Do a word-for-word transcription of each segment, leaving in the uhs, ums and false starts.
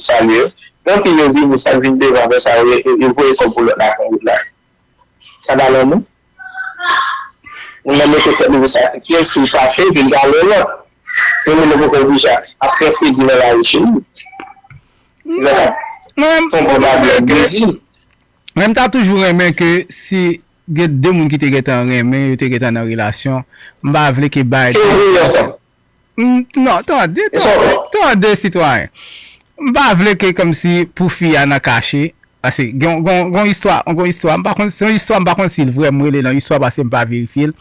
salye yo. Gen anpil yo vini, sa vin devan, apre sa, yo, yo, yo voye kòb pou lòt la pran wout la. Sa pa lanmou? Moun nan mete tèt li pou sa, si l pase, epi l gade lòt. Men moun nan poko oblije ap fè kredi nan lari cheri. Lè, se yon bon bagay, Brezil. Mwen, m ta toujou renmen ke si gen de moun ki te gentan renmen, yo te gentan nan relasyon, m pa vle ke bay. Ke yo vini ansanm. Non, tande, tande, tande, sitwayen. M pa vle ke kòmsi pou fi a nan kache, paske gen, gen, gen istwa, gen istwa, m pa konn, se yon istwa, m pa konn si l vrè, m rele nan istwa paske m pa verifye l.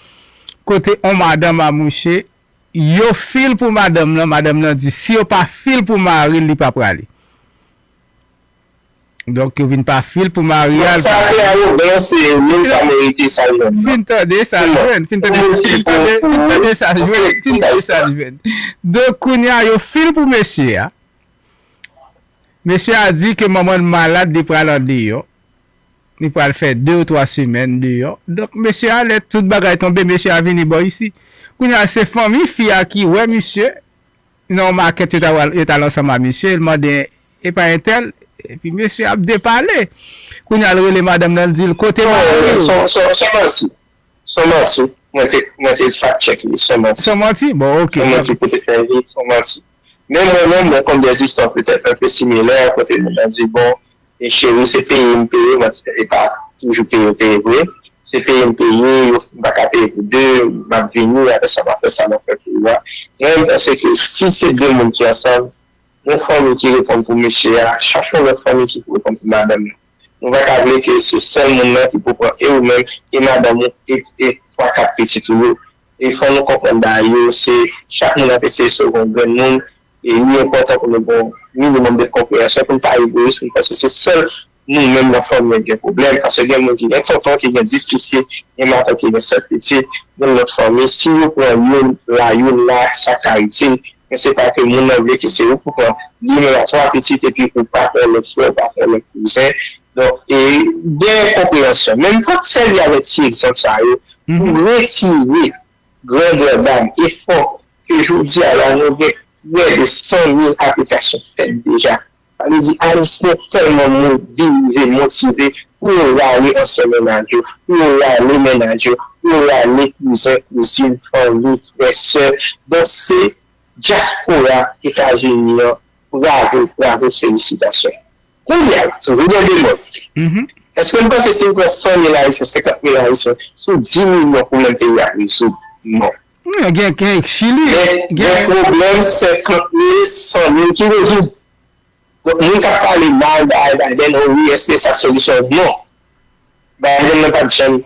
Kote on madanm a mouche, yo fil pou madanm nan, madanm nan di si yo pa fil pou mari l, li pa prale. Donk, yo vin pa fil pou mari a. Sa se awogans, se moun sa merite sa l jwenn. Fin tande sa l jwenn. Fin tande, fin tande, fin tande sa l jwenn. Fin tande sa l jwenn. Donk, kounye a, yo fil pou mesye a. Mesye a di ke manman l malad, li pral andeyò. Li pral fè de ou twa semèn deyò. Donk, mesye a, lè tout bagay tonbe, mesye a vini bò isi. Kounye a, se fanmi fi a ki wè misye. Nan yon makèt, yo t al, yo t al ansanm a misye, l mande, "E pa entèl?" Epi mesye ap depale. Kounye a, l rele madanm nan, l di l, "Kote mari w?" Se yon manti. Se yon manti. Mwen te, mwen te fact check li, se yon manti. Se yon manti? Bon, ok. Se yon manti pou te fè vit, se yon manti. Men mwen menm, mwen konn de zistwa petèt enpe similè, kote moun nan di, bon, E cheri, se peye m peye, mwen di, e pa toujou peye w peye vre. Se peye m peye, yo, m pa ka peye pou de, m ap vini, apre sa, m ap fè sa, m ap fè pou ou a. Mwen, m panse ke si se de moun ki ansanm, yon fanmi ki reponn pou mesye a, chache yon lòt fanmi ki pou reponn pou madanm nan. Nou pa ka vle ke se sèl moun nan ki pou pran e ou menm, e madanm ou, e, e twa, kat pitit ou yo. E fò nou konprann bagay yo, se chak moun ap eseye sove yon grenn moun, e li enpòtan pou nou gen yon minimòm de konpreyansyon, pou n pa egoyis, pou n panse se sèl nou menm nan fanmi an ki gen pwoblèm, paske gen moun ki gen tonton ki gen dis pitit, gen matant ki gen sèt pitit, gen lòt fanmi, si yo pran youn la, youn la, sa ka itil, men se pa ke moun nan vle ke se ou pou pran li menm a twa pitit epi ou pa pran lòt frè, ou pa pran lòt kouzen. Donk, e gen konpreyansyon. Men m t ap sèvi avèk ti egzanp sa yo pou retire grandè dam efò ke jodi a la nou gen prè de san mil aplikasyon fèt deja. Sa vle di Ayisyen tèlman mobilize, motive pou yo rale ansyen mennaj yo, pou yo rale mennaj yo, pou yo rale kouzen, kouzin, fanmi, frè, sè. Donk se dyaspora Etazini an, bravo, bravo, felisitasyon. Kounye a, toujou gen de mòd. Èske n panse si n pran san mil Ayisyen, senkant mil Ayisyen, sou di milyon pwoblèm peyi a rezoud? Non. Gen, gen Chili. Men gen pwoblèm senkant mil, san mil ki rezoud. Donk, moun k ap pale mal Biden, o wi, èske sa solisyon? Non. Biden nan pa t janm,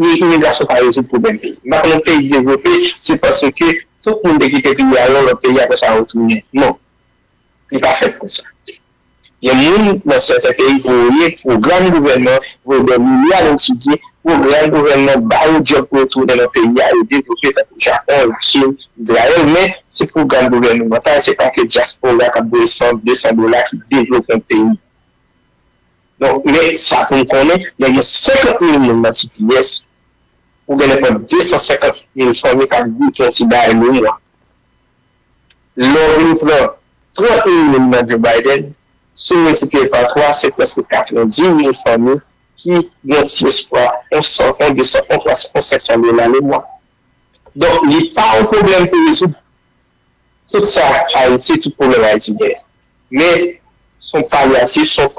imigrasyon pa rezoud pwoblèm peyi. M pa konnen peyi devlope, se paske tout moun te kite peyi a, al nan lòt peyi, apre sa yo tounen. Non. Li pa fèt konsa. Gen moun nan sèten peyi voye pwogram gouvènman, voye dè milya al etidye, pwogram gouvènman ba yo djòb pou yo tounen nan peyi a, yo devlope tankou Japon, Lachin, Izrayèl, men se pwogram gouvènmantal, se pa ke dyaspora k ap voye san, de san dola ki devlope yon peyi. Donk, men sa pou n konnen, lè gen senkant mil moun nan T P S, ou gen nenpòt de san senkant mil fanmi k ap goute yon ti bagay le mwa. Lè w vin pran trant mil moun nan Joe Biden, si w miltipliye pa twa, se prèske katrevendis mil fanmi ki gen ti espwa, yon san, yon de san, yon twa san, yon senk san dola le mwa. Donk, li pa yon pwoblèm pou rezoud. Tout sa Ayiti, tout pwoblèm Ayiti genyen. Men, se yon palyatif, se yon